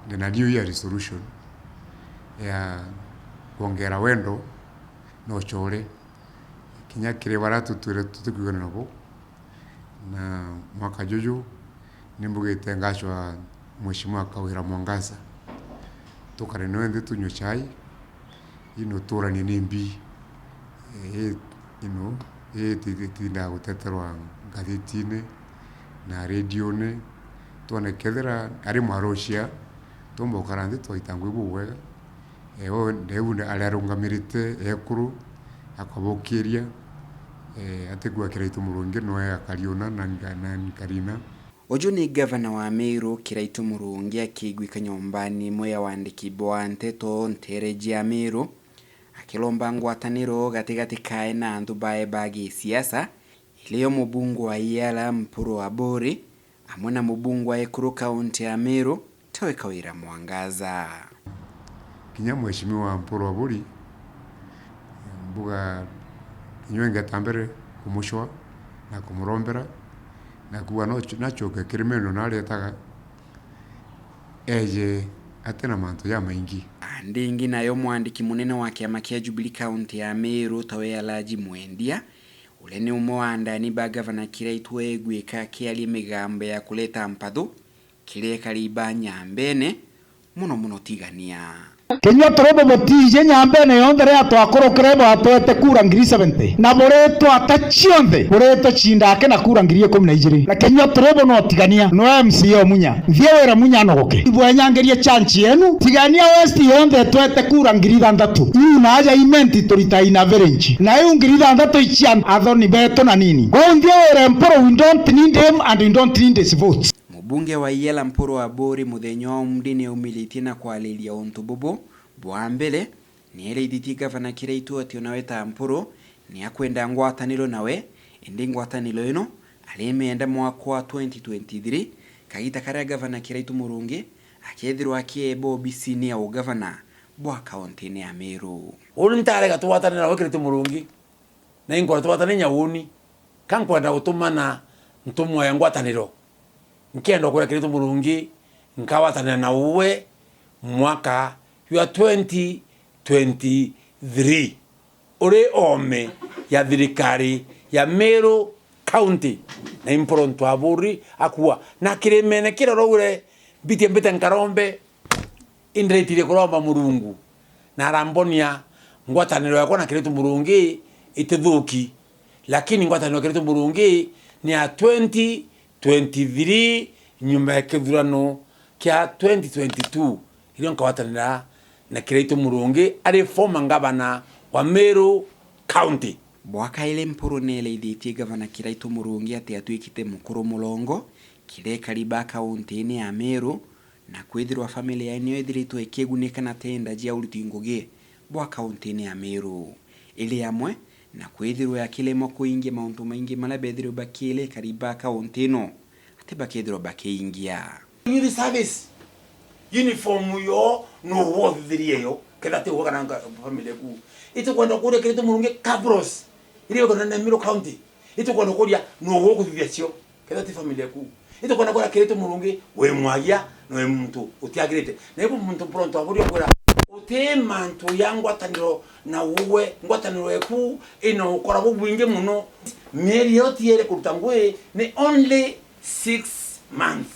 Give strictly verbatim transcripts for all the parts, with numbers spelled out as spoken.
Ndina New Year resolution ya kwongera wendo na ucore kinya kiri baria tutwire tutikwigana nabo, na mwaka juju nimbugite ngacwa Mheshimiwa Kawira Mwangaza, tukare nawe nthi tunywe chai, ino tuuranie ni mbi. Eh, ino, ii ti-, itindaga guteterwa ngathitine na redione, twone kethira ari mwarocia, twomba gukara nthi twaita ngui bubwega. Eh, o ndeu ari arungamirite ekuru, akabukiria, eh, atigua Kiraitu Murungi noe akariona na nka-, na nkarina. Uju ni gavana wa Meru, Kiraitu Murungi, akigwika nyombani imwe ya wandiki bwa nteto nteere jia Meru, akilomba ngwataniro gatigati kae na antu bae ba gisiasa, irio mubunge wa Iala Mpuru Aburi, amwe na mubunge wa ekuru kaunti ya Meru, tawe Kawira Mwangaza. Kinya Mheshimiwa Mpuru Aburi, mbuga kinya ingeta mbere kumucwa na kumurombera, na kuuga no, nacoke kiri Meru naretaga, eje atina mantu jamaingi. Ndingi nayo mwandiki munene wa kiama kia Jubilee kaunti ya Meru, tawe Alhaji Mwendia, uria ni umwe wa andani ba gavana Kiraitu egwika akiaria migambo ya kuleta mpathu kiri ekari ba Nyambene, muno muno Tigania. Kinyua turubu butije Nyambene yonthe riria twakurukire bwatwete kura ngiri seventy, na buritwata cionthe buritucinda aki na kura ngiri ikumi na ijiri. Na kinyua turubu no Tigania, no M C A o Munya. Nthie wire Munya anogoke. Ibwenyangirie chanchi yenu, Tigania West yonthe itwete kura ngiri ithanthatu. Iu na aja imenti turita in average. Na iu ngiri ithanthatu icia athoni betu na nini. Kwou nthie wire Mpuru, we don't need him and we don't need his votes. Mubunge wa Iela Mpuru Aburi muthenya wa Umdi niaumiritie na kwariria untu bubu. Bwa mbere, nierithitie gavana Kiraitu ati ona we ta Mpuru niakwenda ngwataniro nawe, indi ngwataniro ino arimienda mwaka wa twenty twenty-three, kagita karia gavana Kiraitu Murungi akethirwa akieba obisini ya ugavana bwa kauntini ya Meru. Uu ni ntarega tugwatanire nawe Kiraitu Murungi, na inkwenda tugwatanire nya uuni, ka nkwenda gutumana ntumwa ya ngwataniro. Nkienda kwira Kiraitu Murungi, nkagwatanira na uwe mwaka jwa twenty twenty-three, uri oome ya thirikari ya Meru County. Na Mpuru Aburi akuuga, na kirimene kiria uraugire mbitie mbite nkarombe, Indiretirie kuromba Murungu, na arambonia ngwataniro yakwa na Kiraitu Murungi itithuki, lakini ngwataniro ya Kiraitu Murungi ni ya twenty twenty-three, nyuma ya kithurano kia twenty twenty-two, irio nkagwatanira na Kiraitu Murungi ari former ngavana wa Meru County. Bwa kairi, Mpuru nieraithitie gavana Kiraitu Murungi ati atwikite mukuru murongo kiri ekari ba kauntini ya Meru, na kwithirwa family yae niyo ithiritwe ikigunika na tenda cia uruti ngugi bwa kauntini ya Meru, iri amwe na kwithirwa akiremwa kuingia mauntu maingi maria bethirwe bakiira ekari ba kaunti ino ati bakethirwa bakiingia. Youth service, uniform yo, no wothithirie yo, ketha ti uwe kana nga-, family yaku. Itikwenda kuria Kiraitu Murungi kabros, iria ikonene Meru County. Itikwenda kuria no wokuthithia cio. Ketha ti family yaku. Itikwenda kwira Kiraitu Murungi wi mwagia na wi muntu utiagirite. Na ibu muntu Mpuru Aburi akwira, uti mantu ya ngwataniro na uwe, ngwataniro yaku ina ukora bubwingi muno. Mieri iyo tiere kuruta ngui ni only six months.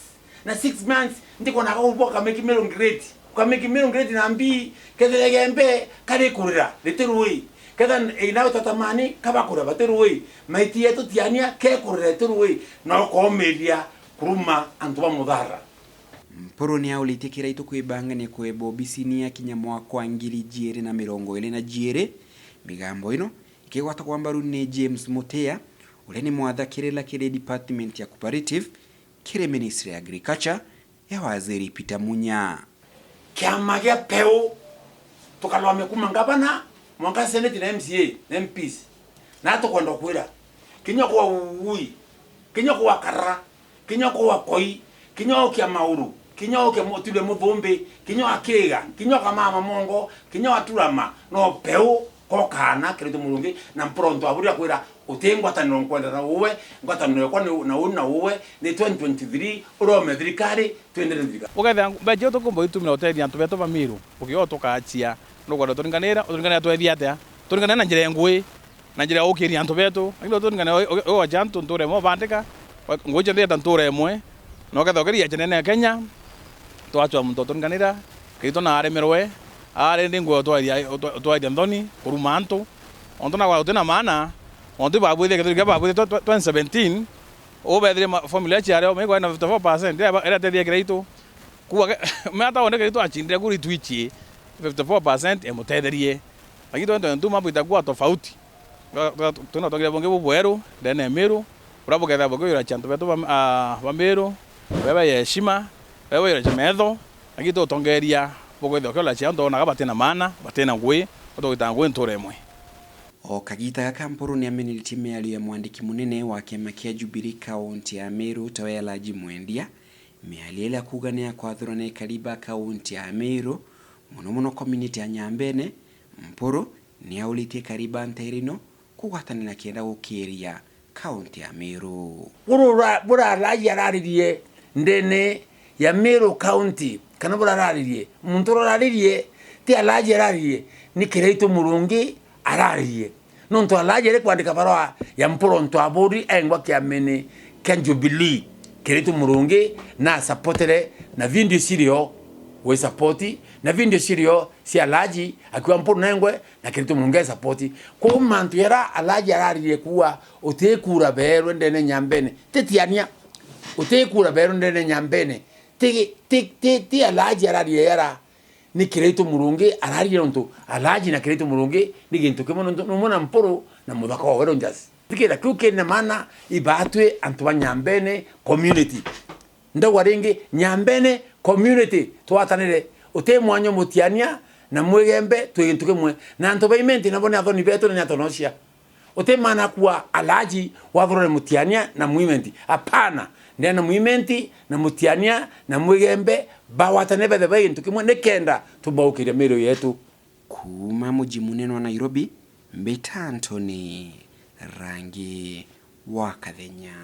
Na six months, ndikwona ka ubu ukamake Meru great. Ukamake Meru great na mbi, kethira Igembe karikurira riti rui. Ketha inawe tatamani kabakurira bati rui. Maiti yetu Tigania kekurira iti rui. Na ukomiria kuruma antu ba Muthara. Mpuru niauritie Kiraitu kwibangania kweba obisini akinya mwaka wa ngiri ijiiri na mirongo iiri na jiiri. Migambo ino ikigwatagwa mbaru ni James Mutia, uria ni mwatha kirila kiri department ya cooperative kiri Ministry ya Agriculture ya Waziri Peter Munya. Kiama gia Peu, tukarwamia kuma ngavana, mwanka senate na M C A na M Ps. Na tukwenda kwira, kinya kwa Ugui, kinya kwa Karara, kinya kwa Koi, kinya ukia Mauru, kinya ukia Mutule Muthumbi, kinya wa Kiiga, kinya wa Kamama Mongo, kinya wa Turama, no Peu kokana Kiraitu Murungi na Mpuru Aburi akwira, Uti ngwataniro nkwenda na uwe, ngwataniro yakwa ni na uu na uwe, ni twenty twenty-three, urome thirikari, twendere thirikari. Ukethira mbeca iu tukumba itumira uteethia antu betu ba Miru, ukio tukachia, nukwenda turinganira, uturinganira tweethia atia? Turinganira na njira ya ngui, na njira ya ukiria antu betu. Lakini uturinganira u-, u-, uacha antu ntura imwe ubandika, ngui cionthe ieta ntura imwe, na ukethira ukiria chenene ya Kenya, twachwa muntu uturinganira, kiritwa na aremerwe, ari ndi ngui utwaithia, utwa-, utwaithia nthoni, kuruma antu, Ontu na kwa uti na maana, ontu babwithie kethuri kia babwithie twe-, twe-, twenty seventeen, uu beethirie ma-, formula ya ciario, maikwenda fifty-four percent, iria ba-, iria tethia Kiraitu. Kuuga ke-, me ata wone Kiraitu acindire kuri twichie fifty-four percent imutetherie. Lakini twenty twenty-two mambo itakuwa tofauti. Twa-, twa-, twina utongere bungi bubweru, ndene ya Miru, buria bukethira bukiyura antu betu ba, ah, ba Miru, bebe ya heshima, bebe ya metho, lakini tutongeria bukwithirwa kiola cia ontu onaga batina maana, batina ngui, utugita ngui ntura imwe. O kagiita gaka Mpuru ni ameneretie miario ya mwandiki munene wa kiama kia Jubilee kaunti ya Meru, tawe Alhaji Mwendia, miario iria akuuga ni ya kwathura na ekari ba kaunti ya Meru, mono mono community ya Nyambene. Mpuru ni auritie ekari ba nteere ino kugwatanira kenda gukiiria kaunti ya Meru. Buru ra-, bura Alhaji araririe ndene ya Meru County, kana bura araririe, muntu uria araririe ti Alhaji araririe, ni Kiraitu Murungi araririe. Nontu Alhaji ari kwandika barua ya Mpuru ontu aburi engwa kiamene kia Jubilee, Kiraitu Murungi na supportere na video cirio wi support, na video cirio cia Alhaji akiwa Mpuru nengwe na Kiraitu Murungi e support. Kwou mantu jaria Alhaji araririe kuuga utikura beerwe ndene Nyambene, ti tiania, utikura beerwe ndene Nyambene, ti, ti, ti, ti Alhaji araririe jara, ni Kiraitu Murungi araririe, nontu Alhaji na Kiraitu Murungi ni gintu kimwe, nontu numwe na Mpuru na muthaka wa Weru Rangers. Thikira, kiu kiri na maana ibaatwi antu ba Nyambene community. Ndauga ringi, Nyambene community, twatanire. Uti mwanya Mutiania na Mwigembe, twi gintu kimwe. Na antu ba Imenti nabo ni athoni betu na ni atonocia. Uti maana kuwa Alhaji wathurane Mutiania na Mwimenti. Apana, ndena Mwimenti na Mutiania na Mwigembe bawatane bethe bai gintu kimwe nikenda tubaukiria mirio yetu. Kuuma muji munene wa Nairobi, mbita Anthony Rangi wa Kathenya.